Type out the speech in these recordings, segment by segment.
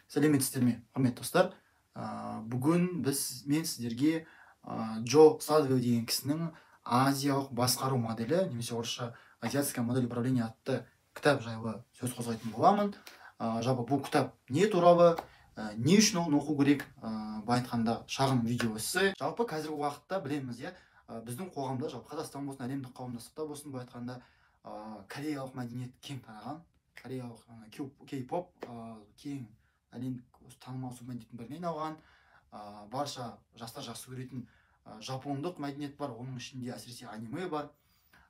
Сәлеметсіздер ме, құрметті достар? Бүгін мен сіздерге Джо Садвелл деген кісінің азиялық басқару моделі немесе орысша «Азиатская модель управления» атты кітап жайлы сөз қозғайтын боламын. Жалпы бұл кітап не туралы, не үшін оны оқу керек, былай айтқанда, шағын видео эссе. Жалпы қазіргі уақытта білеміз, иә, біздің қоғамда, жалпы Қазақстан болсын, әлемдік қауымдастықта болсын, былай айтқанда, кореялық мәдениет кең тараған. Кореялық кей-поп кең әлемдік танымал субмәдениеттің біріне айналған. Барша жастар жақсы көретін жапондық мәдениет бар, оның ішінде әсіресе аниме бар.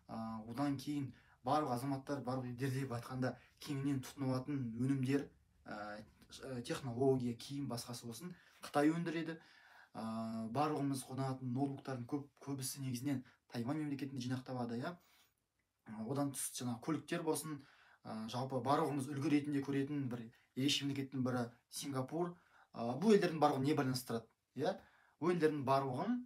Одан кейін барлық азаматтар, барлық елдерде, былай айтқанда, кеңінен тұтынылатын өнімдер, технология, киім, басқасы болсын, Қытай өндіреді. Барлығымыз қолданатын ноутбуктардың көбісі негізінен Тайвань мемлекетінде жинақталады, иә. Одан тыс жаңағы көліктер болсын, жалпы барлығымыз үлгі ретінде көретін бір ерекше мемлекеттің бірі Сингапур. Бұл елдердің барлығын не байланыстырады, иә? Бұл елдердің барлығын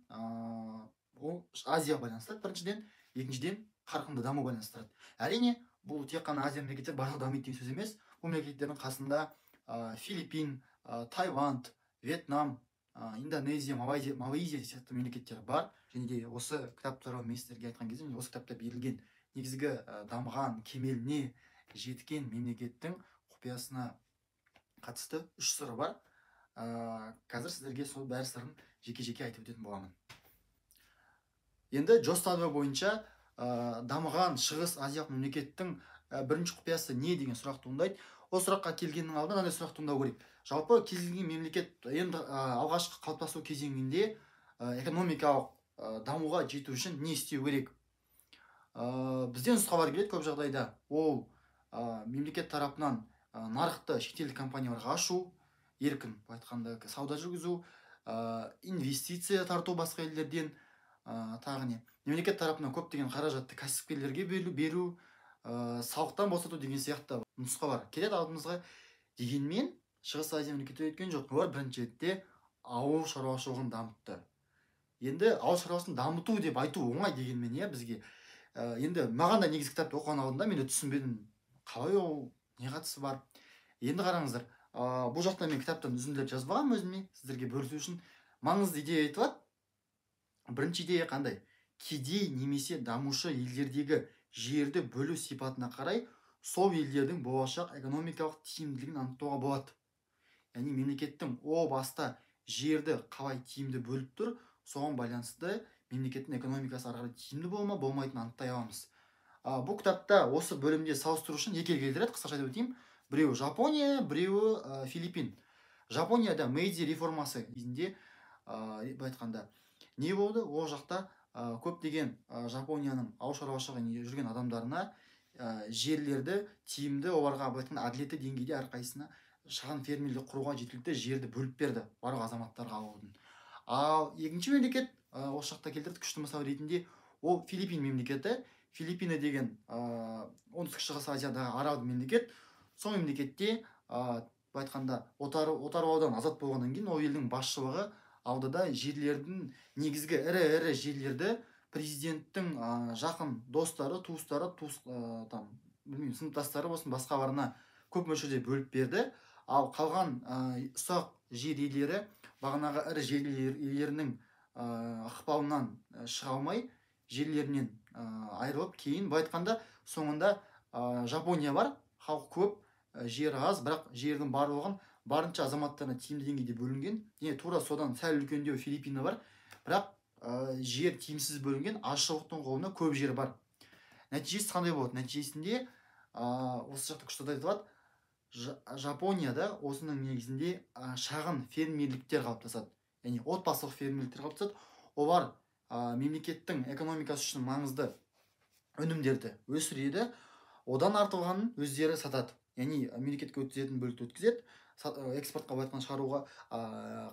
ол Азия байланыстырады біріншіден, екіншіден қарқынды даму байланыстырады. Әрине, бұл тек қана Азия мемлекеттері барлығы дамиды деген сөз емес. Бұл мемлекеттердің қасында Филиппин, Таиланд, Вьетнам, Индонезия, Малайзия сияқты мемлекеттер бар. Және де осы кітап туралы мен сіздерге айтқан кезде, осы кітапта берілген негізгі дамыған, кемеліне жеткен мемлекеттің құпиясына қатысты үш сыры бар. Қазір сіздерге сол бәрі сырын жеке-жеке айтып өтетін боламын. Енді Джо Садвелл бойынша дамыған Шығыс Азиялық мемлекеттің бірінші құпиясы не деген сұрақ туындайды. Ол сұраққа келгеннің алдында мынандай сұрақ туындау керек. Жалпы кез келген мемлекет енді алғашқы қалыптасу кезеңінде экономикалық дамуға жету үшін не істеу керек? Бізден нұсқалар келеді көп жағдайда. Ол мемлекет тарапынан нарықты шетелдік компанияларға ашу, еркін, былай айтқанда, сауда жүргізу, инвестиция тарту басқа елдерден, тағы не? Мемлекет тарапынан көптеген қаражатты кәсіпкерлерге беру, салықтан босату деген сияқты нұсқалар келеді алдымызға. Дегенмен Шығыс Азия мемлекеті өткен жоқ. Олар бірінші ретте ауыл шаруашылығын дамытты. Енді ауыл шаруашылығын дамыту деп айту оңай дегенмен, иә, бізге. Енді маған да негізгі кітапты оқыған алдында мен де түсінбедім, қалай ол, не қатысы бар. Енді қараңыздар, бұл жақта мен кітаптан үзінділеп жазбағанмын өзіме, сіздерге бөлісу үшін. Маңызды идея айтылады. Бірінші идея қандай? Кедей немесе дамушы елдердегі жерді бөлу сипатына қарай сол елдердің болашақ экономикалық тиімділігін анықтауға болады. Яғни мемлекеттің о баста жерді қалай тиімді бөліп тұр, соған байланысты мемлекеттің экономикасы ары қарай тиімді бола ма, болмайтынын анықтай аламыз. Бұл кітапта осы бөлімде салыстыру үшін екі ел келтіреді, қысқаша айтып өтейін. Біреуі Жапония, біреуі Филиппин. Жапонияда Мэйдзи реформасы кезінде, былай айтқанда, не болды? Ол жақта көптеген Жапонияның ауыл шаруашылығы жүрген адамдарына жерлерді тиімді, оларға, былай айтқанда, әділетті деңгейде әрқайсысына шағын фермерлік құруға жеткілікті жерді бөліп берді барлық азаматтарға алудың. Ал екінші мемлекет, осы жақта келтірді күшті мысал ретінде, ол Филиппин мемлекеті. Филиппины деген оңтүстік Шығыс Азиядағы арал мемлекет. Сол мемлекетте, былай айтқанда, отарлаудан азат болғаннан кейін ол елдің басшылығы алды да жерлердің негізгі ірі-ірі жерлерді президенттің жақын достары, туыстары, там, білмеймін, сыныптастары болсын, басқаларына көп мөлшерде бөліп берді. Ал қалған ұсақ жер иелері бағанағы ірі жер иелерінің ықпалынан шыға алмай, жерлерінен айырылып, кейін, былай айтқанда, соңында Жапония бар, халық көп, жер аз, бірақ жердің барлығын барынша азаматтарына тиімді деңгейде бөлінген. Және тура содан сәл үлкендеу Филиппины бар, бірақ жер тиімсіз бөлінген, азшылықтың қолында көп жер бар. Нәтижесі қандай болады? Нәтижесінде осы жақта күшті айтылады, Жапонияда осының негізінде шағын фермерліктер қалыптасады. Яғни отбасылық фермерліктер қалыптасады. Олар мемлекеттің экономикасы үшін маңызды өнімдерді өсіреді, одан артылғанын өздері сатады. Яғни мемлекетке өткізетін бөлікті өткізеді, экспортқа, былай айтқанда, шығаруға,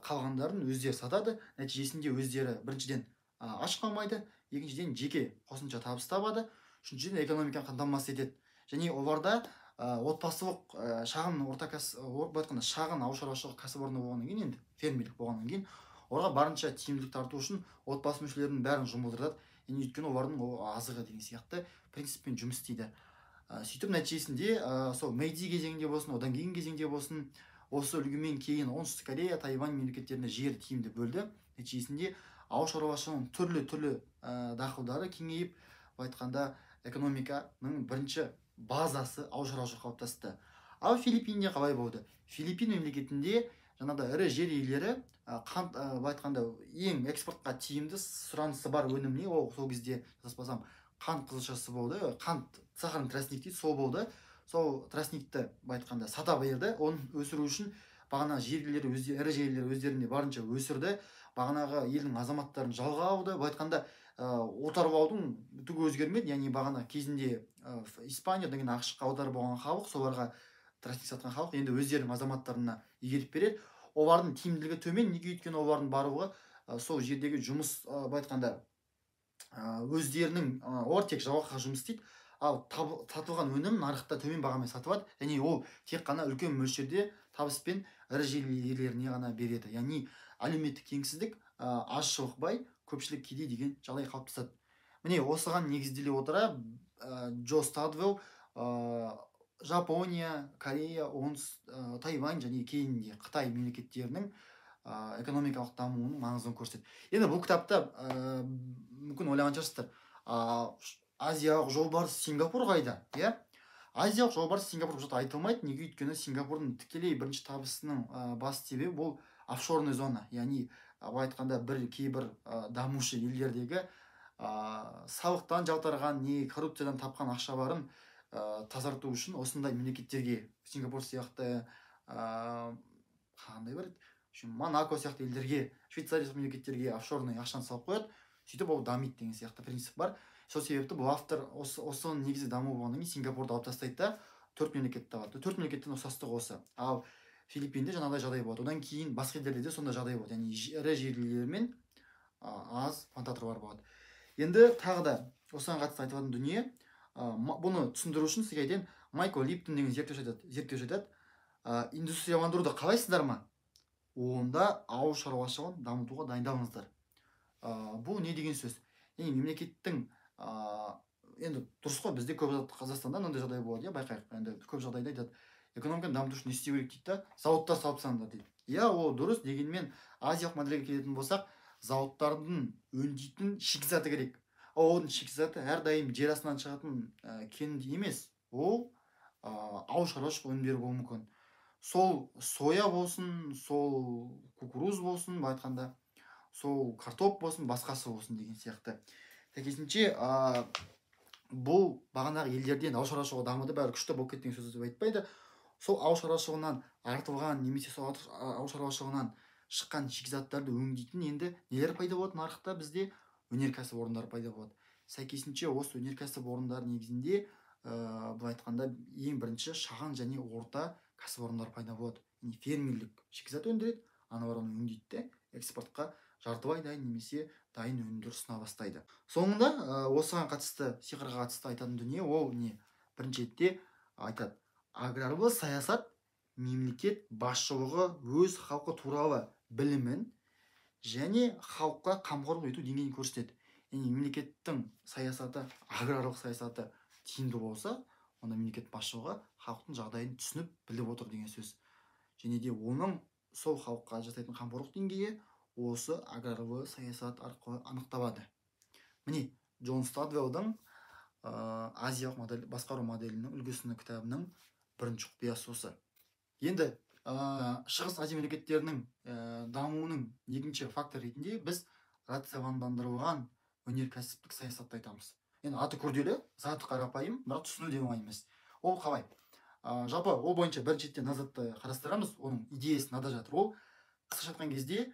қалғандарын өздері сатады. Нәтижесінде өздері біріншіден аш қалмайды, екіншіден жеке қосымша табыс табады, үшіншіден экономиканы қамтамасыз етеді. Және оларда отбасылық, шағын орта былай айтқанда, шағын ауыл шаруашылығы кәсіпорны болғаннан кейін, енді фермерлік болғаннан кейін, оларға барынша тиімділік тарту үшін отбасы мүшелерінің бәрін жұмылдырады. Яғни өйткені олардың ол азығы деген сияқты принциппен жұмыс істейді. Сөйтіп нәтижесінде сол Мэйдзи кезеңінде болсын, одан кейінгі кезеңде болсын, Осы үлгімен кейін Оңтүстік Корея, Тайвань мемлекеттеріне жер тиімді бөлді. Нәтижесінде ауыл шаруашылығының түрлі-түрлі дақылдары кеңейіп, былай айтқанда экономиканың бірінші базасы ауыл шаруашылығы қалыптасты. Ал Филиппинде қалай болды? Филиппин мемлекетінде жаңағыдай ірі жер иелері қант, былай айтқанда ең экспортқа тиімді сұранысы бар өнім не? Ол сол кезде, жазбасам, қант қызылшасы болды, қант, сахарный тростник дейді, сол болды. Сол тростникті, былай айтқанда, сата берді. Оны өсіру үшін бағана жерлер өздері, ірі жерлер өздеріне барынша өсірді. Бағанағы елдің азаматтарын жалға алды. Былай айтқанда, отарлаудың түгі өзгермеді. Яғни бағана кезінде Испаниядан кейін АҚШ-қа аударып болған халық, соларға тростник сатқан халық енді өздерінің азаматтарына игеріп береді. Олардың тиімділігі төмен. Неге? Өйткені олардың барлығы сол жердегі жұмыс, былай айтқанда, өздерінің, олар тек жалақыға жұмыс істейді. Ал сатылған өнім нарықта төмен бағамен сатылады, және ол тек қана үлкен мөлшерде табыспен ірі жер иелеріне ғана береді. Яғни әлеуметтік теңсіздік, азшылық бай, көпшілік кедей деген жағдай қалыптасады. Міне, осыған негізделе отыра, Джо Стадвелл Жапония, Корея, Тайвань және кейінде Қытай мемлекеттерінің экономикалық дамуының маңызын көрсетеді. Енді бұл кітапта, мүмкін ойлаған шығарсыздар, азиялық жолбарыс Сингапур қайда? Иә? Азиялық жолбарыс Сингапур бұл жақта айтылмайды. Неге? Өйткені Сингапурдың тікелей бірінші табысының басты себебі бұл офшорный зона. Яғни, былай айтқанда, бір кейбір дамушы елдердегі салықтан жалтарған, не коррупциядан тапқан ақшаларын тазарту үшін осындай мемлекеттерге, Сингапур сияқты, қандай бар еді, Монако сияқты елдерге, Швейцария сияқты мемлекеттерге офшорный ақшаны салып қояды, сөйтіп ол дамиды деген сияқты принцип бар. Сол себепті бұл автор осы негізі даму болғаннан кейін Сингапурды алып тастайды да, төрт мемлекет табады. Төрт мемлекеттің ұқсастығы осы. Ал Филиппинде жаңағыдай жағдай болады. Одан кейін басқа елдерде де сондай жағдай болады. Яғни ірі жерлер мен аз плантаторлар болады. Енді тағы да осыған қатысты айтылатын дүние, бұны түсіндіру үшін сізге айтайын, Майкл Липтон деген зерттеуші айтады, зерттеуші айтады, индустрияландыруды қалайсыздар ма? Онда ауыл шаруашылығын дамытуға дайындалыңыздар. Бұл не деген сөз? Яғни мемлекеттің, енді дұрыс қой, бізде көп Қазақстанда мынандай жағдай болады, иә, байқайық. Енді көп жағдайда айтады, экономиканы дамыту үшін не істеу керек дейді да, зауыттар салып тастаңдар дейді. Иә, ол дұрыс, дегенмен азиялық модельге келетін болсақ, зауыттардың өңдейтін шикізаты керек. Ал оның шикізаты әрдайым жер астынан шығатын кен емес, ол ауыл шаруашылық өнімдері болуы мүмкін. Сол соя болсын, сол кукуруз болсын, былай айтқанда, сол картоп болсын, басқасы болсын деген сияқты. Сәйкесінше, бұл бағанағы елдерден ауыл шаруашылығы дамыды, бәрі күшті болып кетті деген сөз деп айтпайды. Сол ауыл шаруашылығынан артылған немесе сол ауыл шаруашылығынан шыққан шикізаттарды өңдейтін енді нелер пайда болады нарықта? Бізде өнеркәсіп орындары пайда болады. Сәйкесінше, осы өнеркәсіп орындары негізінде, былай айтқанда, ең бірінші шағын және орта кәсіпорындар пайда болады. Яғни фермерлік шикізат өндіреді, аналар оны өңдейді де, экспортқа жартылай дайын немесе дайын өнімдер ұсына бастайды. Соңында, осыған қатысты, сиқырға қатысты айтатын дүние ол не? Бірінші ретте айтады, аграрлы саясат мемлекет басшылығы өз халқы туралы білімін және халыққа қамқорлық ету деңгейін көрсетеді. Яғни мемлекеттің саясаты, аграрлық саясаты тиімді болса, онда мемлекет басшылығы халықтың жағдайын түсініп, біліп отыр деген сөз. Және де оның сол халыққа жасайтын қамқорлық деңгейі осы аграрлы саясат арқылы анықталады. Міне, Джон Стадвеллдің азиялық модель, басқару моделінің үлгісінің кітабының бірінші құпиясы осы. Енді Шығыс Азия мемлекеттерінің дамуының екінші фактор ретінде біз рационалдандырылған өнеркәсіптік саясатты айтамыз. Енді аты күрделі, заты қарапайым, бірақ түсіну де оңай емес. Ол қалай? Жалпы ол бойынша бірінші ретте назатты қарастырамыз, оның идеясы мынада жатыр. Ол қысқаша айтқан кезде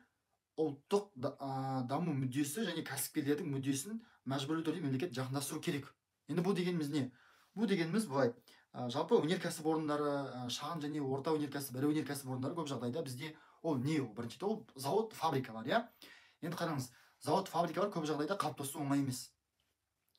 ұлттық даму мүддесі және кәсіпкерлердің мүддесін мәжбүрлі түрде мемлекет жақындастыру керек. Енді бұл дегеніміз не? Бұл дегеніміз былай. Жалпы өнеркәсіп орындары, шағын және орта өнеркәсіп, ірі өнеркәсіп орындары көп жағдайда бізде ол не ол? Біріншіден ол зауыт, фабрикалар, иә? Енді қараңыз, зауыт, фабрикалар көп жағдайда қалыптасу оңай емес.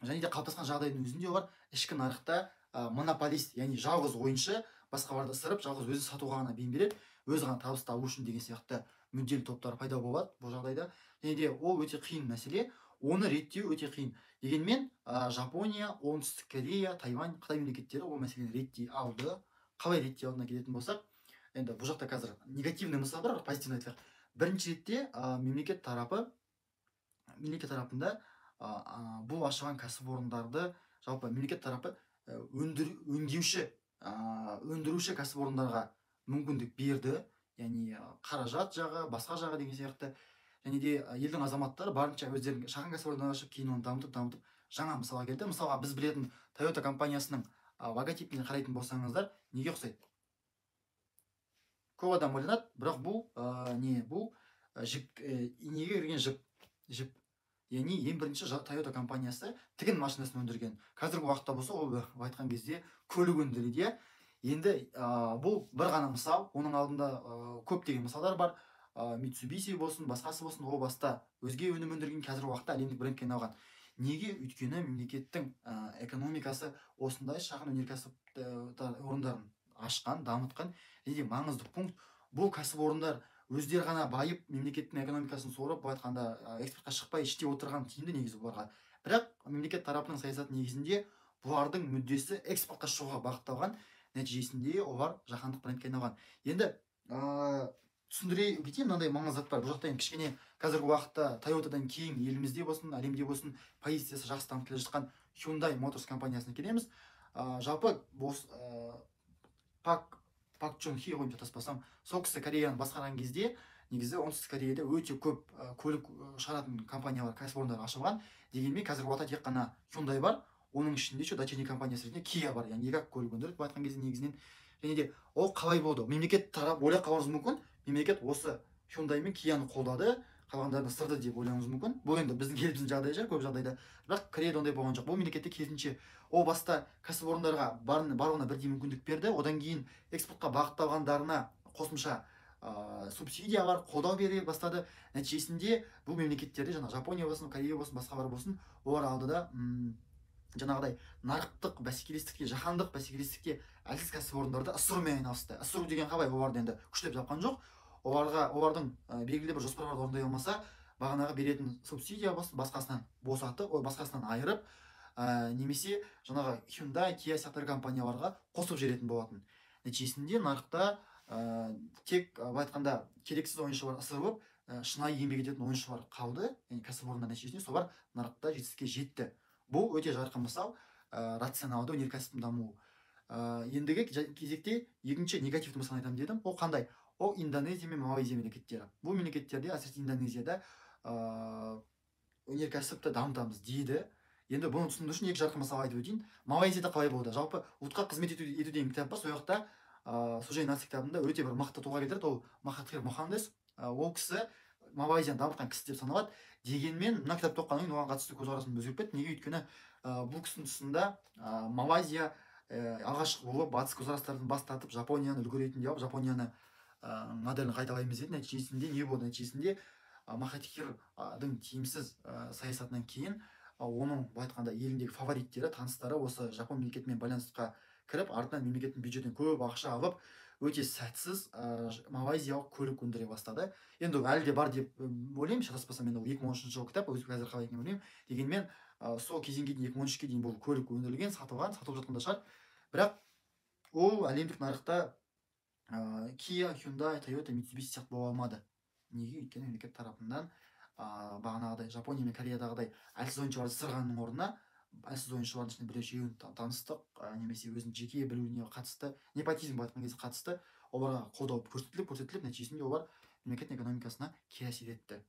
Және де қалыптасқан жағдайдың өзінде олар ішкі нарықта монополист, яғни жалғыз ойыншы, басқаларды ысырып, жалғыз өзі сатуға ғана бейім береді, өзі ғана табыс табу үшін деген сияқты мүдделі топтар пайда болады бұл жағдайда. Және де ол өте қиын мәселе, оны реттеу өте қиын. Дегенмен, Жапония, Оңтүстік Корея, Тайвань, Қытай мемлекеттері ол мәселені реттей алды. Қалай реттей алдына келетін болсақ, Енді бұл жақта қазір негативный мысал бар, позитивный айтайық. Бірінші ретте мемлекет тарапында бұл ашылған кәсіпорындарды жалпы мемлекет тарапы өңдеуші, өндіруші кәсіпорындарға мүмкіндік берді, яғни қаражат жағы, басқа жағы деген сияқты. Және де елдің азаматтары барынша өздерінің шағын кәсіпорындар ашып, кейін оны дамытып жаңа мысалға келді. Мысалға біз білетін Toyota компаниясының логотипіне қарайтын болсаңыздар, неге ұқсайды? Көп адам ойланады, бірақ бұл не, бұл жіп, инеге кірген жіп. Яғни ең бірінші Toyota компаниясы тігін машинасын өндірген. Қазіргі уақытта болса, ол айтқан кезде көлік өндіреді. Енді бұл бір ғана мысал, оның алдында көптеген мысалдар бар. Mitsubishi болсын, басқасы болсын, ол баста өзге өнім өндірген, қазіргі уақытта әлемдік брендке айналған. Неге? Өйткені мемлекеттің экономикасы осындай шағын өнеркәсіп орындарын ашқан, дамытқан. Және де маңызды пункт, бұл кәсіпорындар өздері ғана байып, мемлекеттің экономикасын сорып, былай айтқанда экспортқа шықпай іште отырған тиімді негізі бұларға. Бірақ мемлекет тарапының саясаты негізінде бұлардың мүддесі экспортқа шығуға бағытталған, нәтижесінде олар жаһандық брендке айналған. Енді түсіндіре кетейін, мынандай маңызды зат бар. Бұл жақта енді кішкене қазіргі уақытта Toyotадан кейін елімізде болсын, әлемде болсын позициясы жақсы дамып келе жатқан Hyundai Motors компаниясына келеміз. Жалпы Пак Чон Хи ғой, шатаспасам, сол кісі Кореяны басқарған кезде негізі Оңтүстік Кореяда өте көп көлік шығаратын компаниялар, кәсіпорындар ашылған. Дегенмен қазіргі уақытта тек қана Hyundai бар, оның ішінде еще дочерний компаниясы ретінде Kia бар, яғни екі көлік өндіреді былай айтқан кезде негізінен. Және де ол қалай болды? Мемлекет тарап ойлап қалуыңыз мүмкін, мемлекет осы Hyundai мен Kia-ны қолдады, қалғандарын ысырды деп ойлауыңыз мүмкін. Бұл енді біздің еліміздің жағдайы шығар көп жағдайда. Бірақ Кореяда ондай болған жоқ. Бұл мемлекетте керісінше, о баста кәсіпорындарға барлығына бірдей мүмкіндік берді. Одан кейін экспортқа бағытталғандарына қосымша субсидиялар, қолдау бере бастады. Нәтижесінде бұл мемлекеттерде жаңа Жапония болсын, Корея болсын, басқалар болсын, олар алдыда жаңағыдай нарықтық бәсекелестікке, жаһандық бәсекелестікке әлсіз кәсіпорындарды ысырумен айналысты. Ысыру деген қалай? Оларды енді күштеп жапқан жоқ. Олардың белгілі бір жоспарларды орындай алмаса, бағанағы беретін субсидия болсын, басқасынан босатып, басқасынан айырып, немесе жаңағы Hyundai, Kia сияқты компанияларға қосып жіберетін болатын. Нәтижесінде нарықта тек былай айтқанда керексіз ойыншылар ысырылып, шынайы еңбек ететін ойыншылар қалды. Яғни кәсіпорындар нәтижесінде солар нарықта жетістікке жетті. Бұл өте жарқын мысал, рационалды өнеркәсіптің дамуы. Ендігі кезекте екінші негативті мысал айтамын дедім. Ол қандай? Ол Индонезия мен Малайзия мемлекеттері. Бұл мемлекеттерде, әсіресе Индонезияда өнеркәсіпті дамытамыз дейді. Енді бұны түсіндіру үшін екі жарқын мысал айтып өтейін. Малайзияда қалай болды? Жалпы ұлтқа қызмет ету деген кітап бар. Сол жақта Сужай Наци кітабында өте бір мықты тұлға келтіреді. Ол Махатхир Мохандес. Ол кісі Малайзияны дамытқан кісі деп саналады. Дегенмен мына кітапты оқығаннан кейін оған қатысты көзқарасым өзгеріп кетті. Неге? Өйткені бұл кісінің тұсында Малайзия алғашқы болып батыс көзқарастардан бас тартып, Жапонияны үлгі ретінде алып, Жапонияны моделін қайталаймыз деді. Нәтижесінде не болды? Нәтижесінде Махатхирдің тиімсіз саясатынан кейін оның былай айтқанда еліндегі фавориттері, таныстары осы жапон мемлекетімен байланысқа кіріп, артынан мемлекеттің бюджетінен көп ақша алып, өте сәтсіз малайзиялық көлік өндіре бастады. Енді ол әлі де бар деп ойлаймын, шатаспасам, енді ол 2013 жылғы кітап, өзі қазір қалай екенін білмеймін. Дегенмен сол кезеңге дейін, 2013-ке дейін бұл көлік өндірілген, сатылған, сатылып жатқан да шығар. Бірақ ол әлемдік нарықта Kia, Hyundai, Toyota, Mitsubishi сияқты бола алмады. Неге? Өйткені мемлекет тарапынан бағанағыдай Жапония мен Кореядағыдай әлсіз ойыншыларды ысырғанның орнына әлсіз ойыншылардың ішінде біреу-екеуін таныстық, немесе өзінің жеке білуіне қатысты, непотизм былай айтқан кезде қатысты, оларға қолдау көрсетіліп, нәтижесінде олар мемлекеттің экономикасына кері әсер етті.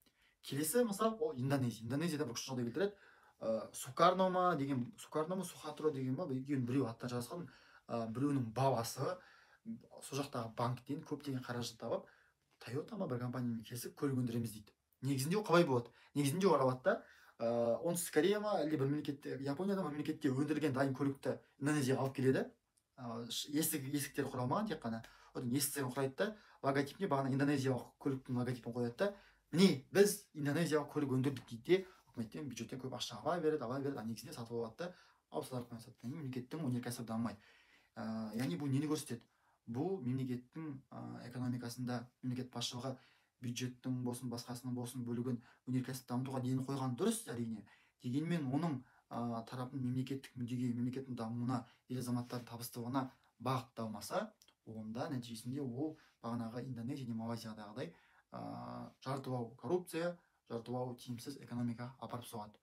Келесі мысал ол Индонезия. Индонезияда бір күшті жағдай келтіреді. Сукарно ма деген, Сукарно ма, Сухатро деген ба, екеуінің біреуі аттан жазған, біреуінің баласы сол жақтағы банктен көптеген қаражат тауып, Toyota ма бір компаниямен келісіп көлік өндіреміз дейді. Негізінде ол қалай болады? Негізінде олар алады да, Оңтүстік Корея ма, әлде бір мемлекетте, Японияда бір мемлекетте өндірілген дайын көлікті Индонезияға алып келеді. Есіктері құралмаған, тек қана одан есіктерін құрайды да, логотипіне бағана индонезиялық көліктің логотипін қояды да, міне біз индонезиялық көлік өндірдік дейді де, үкіметтен, бюджеттен көп ақша ала береді, а негізінде сатып алады да, алып сатар сатып, мемлекеттің өнеркәсібі дамымайды. Яғни бұл нені көрсетеді? Бұл мемлекеттің экономикасында мемлекет басшылығы бюджеттің болсын, басқасының болсын бөлігін өнеркәсіп дамытуға ден қойған дұрыс әрине. Дегенмен оның тарапын мемлекеттік мүддеге, мемлекеттің дамуына, ел азаматтарының табыстылығына бағытталмаса, Онда нәтижесінде ол бағанағы Индонезия және Малайзиядағыдай жартылау коррупция, жартылау тиімсіз экономика апарып соғады.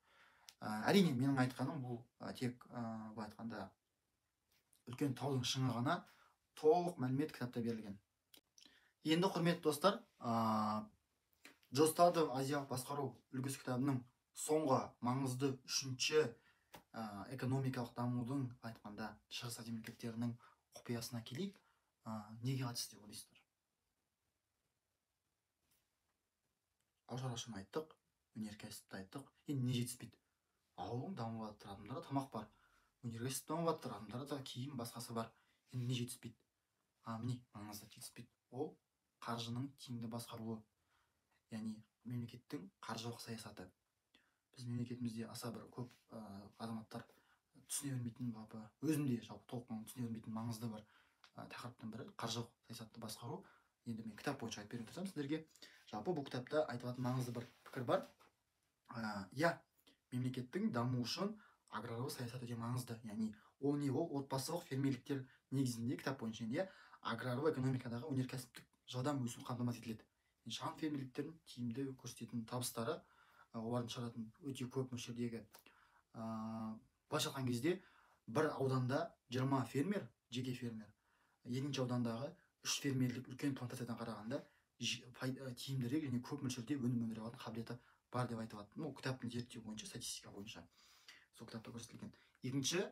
Әрине, менің айтқаным бұл тек былай айтқанда үлкен таудың шыңы ғана, толық мәлімет кітапта берілген. Енді, құрметті достар, Джо Стадо «Азиялық басқару үлгісі» кітабының соңғы маңызды үшінші экономикалық дамудың, айтқанда, Шығыс Азия мемлекеттерінің құпиясына келейік. Неге қатысты деп ойлайсыздар? Ауыл шаруашылығын айттық, өнеркәсіпті айттық. Енді не жетіспейді? Ауылың дамып жатыр, адамдарда тамақ бар, өнеркәсіп дамып жатыр, адамдарда киім басқасы бар. Енді не жетіспейді? Міне, маңызды жетіспейді. Ол қаржының тиімді басқаруы, яғни мемлекеттің қаржылық саясаты. Біз мемлекетімізде аса бір көп азаматтар түсіне бермейтін, жалпы өзім де жалпы толыққанды түсіне бермейтін маңызды бір тақырыптың бірі қаржылық саясатты басқару. Енді мен кітап бойынша айтып беруге тырысамын сіздерге. Жалпы бұл кітапта айтылатын маңызды бір пікір бар. Иә, мемлекеттің дамуы үшін аграрлық саясат өте маңызды. Яғни ол не, ол отбасылық фермерліктер негізінде, кітап бойынша енді аграрлық экономикадағы өнеркәсіптік жылдам өсу қамтамасыз етіледі. Шағын фермерліктердің тиімді көрсететін табыстары, олардың шығаратын өте көп мөлшердегі, былайша айтқан кезде, бір ауданда 20 фермер, жеке фермер, екінші аудандағы 3 фермерлік үлкен плантациядан қарағанда тиімдірек және көп мөлшерде өнім өндіре алатын қабілеті бар деп айтылады. Ну, кітаптың зерттеуі бойынша, статистика бойынша сол кітапта көрсетілген. Екінші,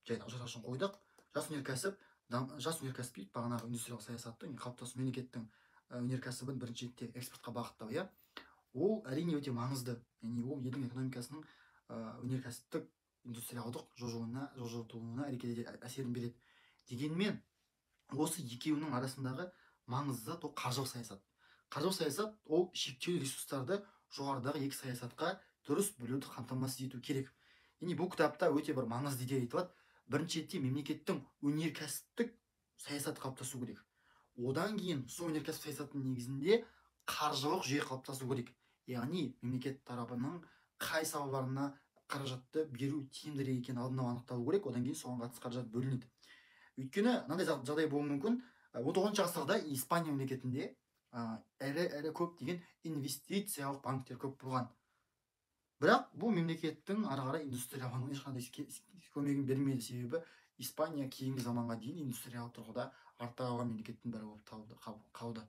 жай ауыл шаруашылығын қойдық, жас өнеркәсіп, жас өнеркәсіп дейді, бағанағы индустриялық саясатты, яғни қалыптасу мемлекеттің өнеркәсібін бірінші ретте экспортқа бағыттау, иә. Ол әрине өте маңызды, яғни ол елдің экономикасының өнеркәсіптік индустриалдық жылжытуына әрекет етеді, әсерін береді. Дегенмен осы екеуінің арасындағы маңызды зат ол қаржылық саясат. Қаржылық саясат ол шектеулі ресурстарды жоғарыдағы екі саясатқа дұрыс бөлуді қамтамасыз ету керек. Яғни бұл кітапта өте бір маңызды идея айтылады. Бірінші ретте мемлекеттің өнеркәсіптік саясаты қалыптасу керек. Одан кейін сол өнеркәсіп саясатының негізінде қаржылық жүйе қалыптасу керек. Яғни мемлекет тарапының қай салаларына қаражатты беру тиімдірек екенін алдын ала анықталу керек, одан кейін соған қатысты қаражат бөлінеді. Өйткені мынандай жағдай болуы мүмкін. 19 ғасырда Испания мемлекетінде ірі-ірі көптеген инвестициялық банктер көп болған. Бірақ бұл мемлекеттің ары қарай индустриялануына ешқандай көмегін бермеді, себебі Испания кейінгі заманға дейін индустриялық тұрғыда артта қалған мемлекеттің бірі болып қалды.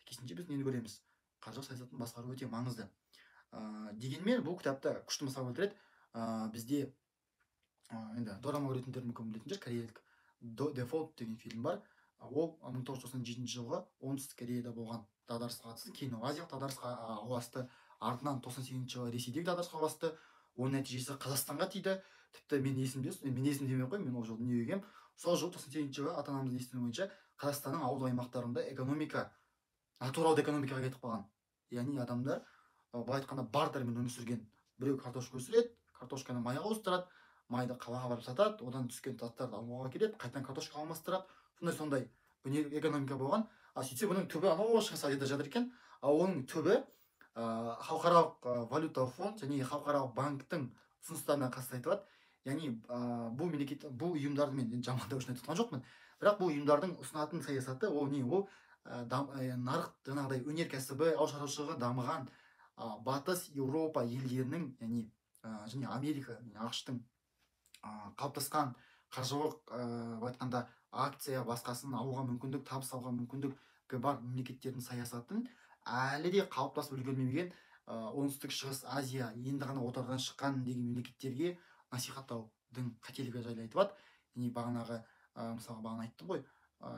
Сәйкесінше біз нені көреміз? Қаржылық саясатын басқару өте маңызды. Дегенмен бұл кітапта күшті мысал келтіреді. Бізде енді дорама көретіндер мүмкін білетін шығар, кореялік Дефолт деген фильм бар. Ол 1997 жылғы Оңтүстік Кореяда болған дағдарысқа қатысты, кейін ол азиялық дағдарысқа ұласты, артынан 98 жылы Ресейдегі дағдарысқа ұласты. Оның нәтижесі Қазақстанға тиді. Тіпті мен есімде, мен есімде демей ақ қояйын, мен ол жылы дүниеге келгенмін. Сол жылы 98 жылы ата-анамыздың естуі бойынша Қазақстанның ауыл аймақтарында экономика натуралды экономикаға кетіп қалған. Яғни адамдар былай айтқанда бартермен өмір сүрген. Біреу картошка өсіреді, картошканы майға ауыстырады, майды қалаға барып сатады, одан түскен заттарды ауылға келеді, қайтадан картошка алмастырады. Сондай экономика болған. А сөйтсе бұның түбі анау Шығыс Азияда жатыр екен. А оның түбі халықаралық валюта фонд және халықаралық банктің ұсыныстарына қатысты айтылады. Яғни бұл мемлекет, бұл ұйымдарды мен енді жамандау үшін айтып отырған жоқпын, бірақ бұл ұйымдардың ұсынатын саясаты ол не? Ол нарық, жаңағыдай өнеркәсібі, ауыл шаруашылығы дамыған Батыс Еуропа елдерінің, яғни және Америка, яғни АҚШ-тың қалыптасқан қаржылық, былай айтқанда акция басқасын алуға мүмкіндік, табыс алуға мүмкіндігі бар мемлекеттердің саясатын әлі де қалыптасып үлгермеген Оңтүстік Шығыс Азия енді ғана отардан шыққан деген мемлекеттерге насихаттаудың қателігі жайлы айтылады. Яғни бағанағы, мысалға бағана айттым ғой,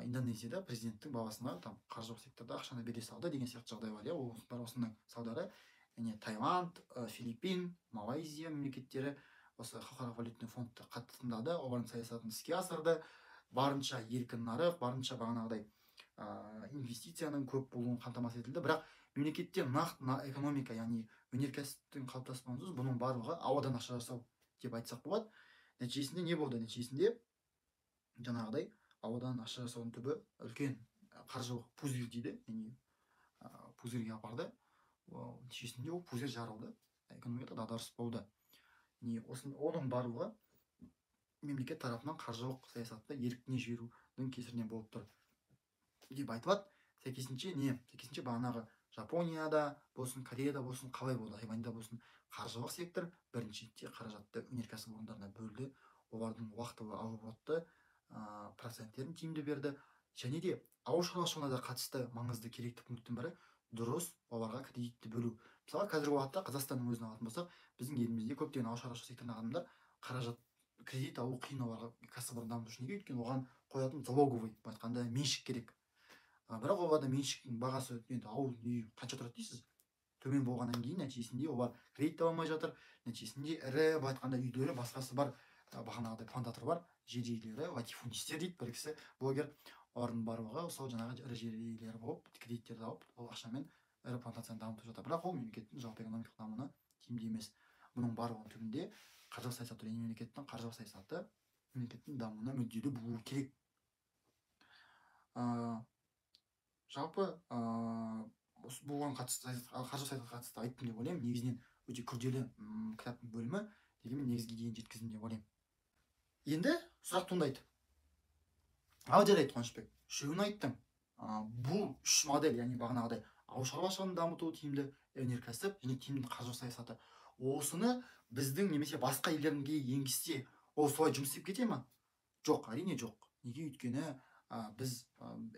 Индонезияда президенттің баласына там қаржылық секторда ақшаны бере салды деген сияқты жағдай бар, иә, ол осының салдары. Яғни Таиланд, Филиппин, Малайзия мемлекеттері осы халықаралық валютный фондты қатты тыңдады, олардың саясатын іске асырды. Барынша еркін нарық, барынша бағанағыдай инвестицияның көп болуын қамтамасыз етілді. Бірақ мемлекетте нақты экономика, яғни өнеркәсіптің қалыптаспауынсыз бұның барлығы ауадан ақша жасау деп айтсақ болады. Нәтижесінде не болды? Нәтижесінде жаңағыдай ауадан ақша жасаудың түбі үлкен қаржылық пузырь дейді, яғни пузырьге апарды. Нәтижесінде ол пузырь жарылды, экономикада дағдарыс болды. Яғни оның барлығы мемлекет тарапынан қаржылық саясатты еркіне жіберудің кесірінен болып тұр. Деп айтылады. Сәйкесінше не? Сәйкесінше бағанағы Жапонияда болсын, Кореяда болсын, қалай болды, Тайваньда болсын, қаржылық сектор бірінші ретте қаражатты өнеркәсіп орындарына бөлді, олардың уақытылы алып отты, проценттерін тиімді берді. Және де ауыл шаруашылығына да қатысты маңызды керекті пункттің бірі дұрыс оларға кредитті бөлу. Мысалы, қазіргі уақытта Қазақстанның өзін алатын болсақ, біздің елімізде көптеген ауыл шаруашылық секторындағы адамдар қаражат кредит алу қиын оларға кәсіпорын дамыту үшін. Неге? Өйткені оған қоятын залоговый, былай айтқанда, меншік керек. Бірақ оларда меншіктің бағасы енді ауыл үй қанша тұрады дейсіз, төмен болғаннан кейін нәтижесінде олар кредит ала алмай жатыр. Нәтижесінде ірі, былай айтқанда, үйлері басқасы бар, бағанағыдай плантатор бар жер иелері, латифундистер дейді бір кісі, блогер, олардың барлығы сол жаңағы ірі жер иелері болып, кредиттерді алып, ол ақшамен ірі плантацияны дамытып жатыр. Бірақ ол мемлекеттің жалпы экономикалық дамуына тиімді емес. Бұның барлығының түбінде қаржылық саясат, яғни мемлекеттің қаржылық саясаты мемлекеттің дамуына мүдделі болуы керек. Жалпы бұған қатысты, қаржылық саясатқа қатысты айттым деп ойлаймын. Негізінен өте күрделі кітаптың бөлімі, дегенмен негізге дейін жеткіздім деп ойлаймын. Енді сұрақ туындайды. Ал жарайды, Қуанышбек, үшеуін айттың. Бұл үш модель, яғни бағанағыдай ауыл шаруашылығын дамыту тиімді, өнеркәсіп және тиімді қаржы саясаты, осыны біздің немесе басқа елдерге енгізсе, ол солай жұмыс істеп кете ма? Жоқ, әрине жоқ. Неге? Өйткені біз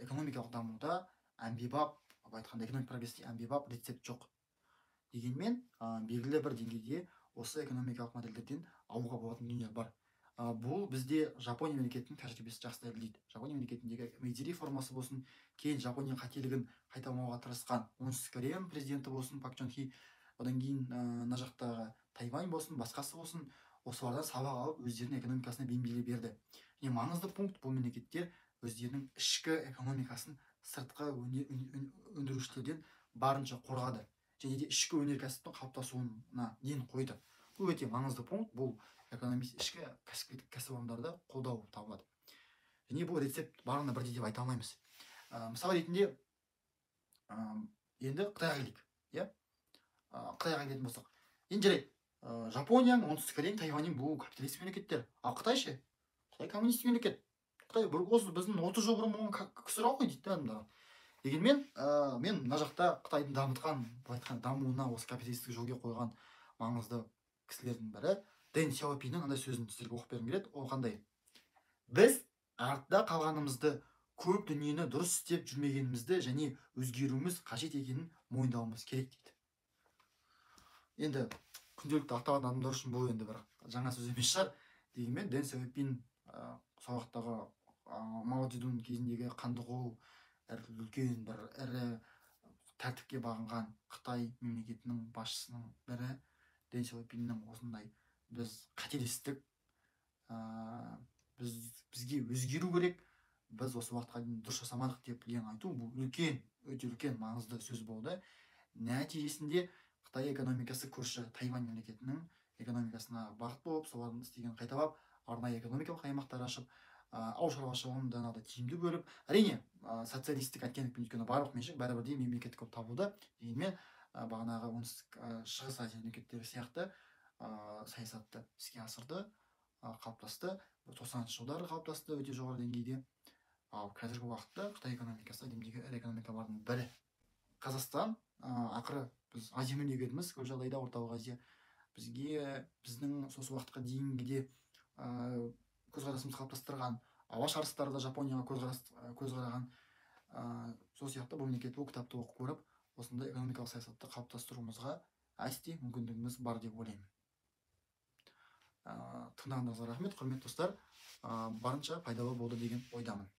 экономикалық дамуда әмбебап, былай айтқанда, экономикалық прогресте әмбебап рецепт жоқ. Дегенмен белгілі бір деңгейде осы экономикалық модельдерден алуға болатын дүниелер бар. Бұл бізде Жапония мемлекетінің тәжірибесі жақсы дәлелдейді. Жапония мемлекетіндегі Мэйдзи реформасы болсын, кейін Жапония қателігін қайталамауға тырысқан Оңтүстік Кореяның президенті болсын Пак Чон Хи, одан кейін мына жақтағы Тайвань болсын, басқасы болсын, осылардан сабақ алып, өздерінің экономикасына бейімделе берді. Және маңызды пункт: бұл мемлекеттер өздерінің ішкі экономикасын сыртқы өндірушілерден барынша қорғады және де ішкі өнеркәсіптің қалыптасуына ден қойды. Бұл өте маңызды пункт. Бұл экономист ішкі кәсіпкерлік кәсіпорындарды қолдау болып табылады. Және бұл рецепт барлығына бірдей деп айта алмаймыз. Мысал ретінде енді Қытайға келейік, иә. Қытайға келетін болсақ, енді жарайды, Жапонияның, Оңтүстік Кореяның, Тайваньның бұл капиталистік мемлекеттер, ал Қытай ше? Қытай коммунистік мемлекет. Қытай бір осы біздің 30 жыл бұрын болған КСРО ғой дейді да адамдар. Дегенмен мен мына жақта Қытайдың дамытқан, былай айтқанда, дамуына осы капиталистік жолге қойған маңызды кісілердің бірі Дэн Сяопиннің мынандай сөзін сіздерге оқып бергім келеді. Ол қандай? Біз артта қалғанымызды, көп дүниені дұрыс істеп жүрмегенімізді және өзгеруіміз қажет екенін мойындауымыз керек дейді. Енді күнделікті ақталатын адамдар үшін бұл енді бір жаңа сөз емес шығар. Дегенмен Дэн Сяопин сол уақыттағы Мао Цзэдун кезіндегі қанды қол, үлкен бір ірі тәртіпке бағынған Қытай мемлекетінің басшысының бірі Дэн Сяопиннің осындай біз қателестік, бізге өзгеру керек, біз осы уақытқа дейін дұрыс жасамадық деп деген айту, бұл үлкен, өте үлкен маңызды сөз болды. Нәтижесінде Қытай экономикасы көрші Тайвань мемлекетінің экономикасына бағыт болып, солардың істегенін қайталап, арнайы экономикалық аймақтар ашып, ауыл шаруашылығын да тиімді бөліп, әрине, социалистік оттенкпен, өйткені барлық меншік бәрібір де мемлекеттік болып табылды. Дегенмен бағанағы Оңтүстік, Шығыс Азия мемлекеттері сияқты саясатты іске асырды, қалыптасты. 90-шы жылдары қалыптасты өте жоғары деңгейде. Ал қазіргі уақытта Қытай экономикасы әлемдегі ірі экономикалардың бірі. Қазақстан, ақыры біз Азия мемлекетіміз, көп жағдайда Орталық Азия бізге, біздің осы уақытқа дейінгіде көзқарасымызды қалыптастырған Алаш арыстары да Жапонияға көз қараған. Сол сияқты бұл мемлекет, бұл кітапты оқып көріп, осындай экономикалық саясатты қалыптастыруымызға әсте мүмкіндігіміз бар деп ойлаймын. Тыңдағандарыңызға рахмет, құрметті достар. Барынша пайдалы болды деген ойдамын.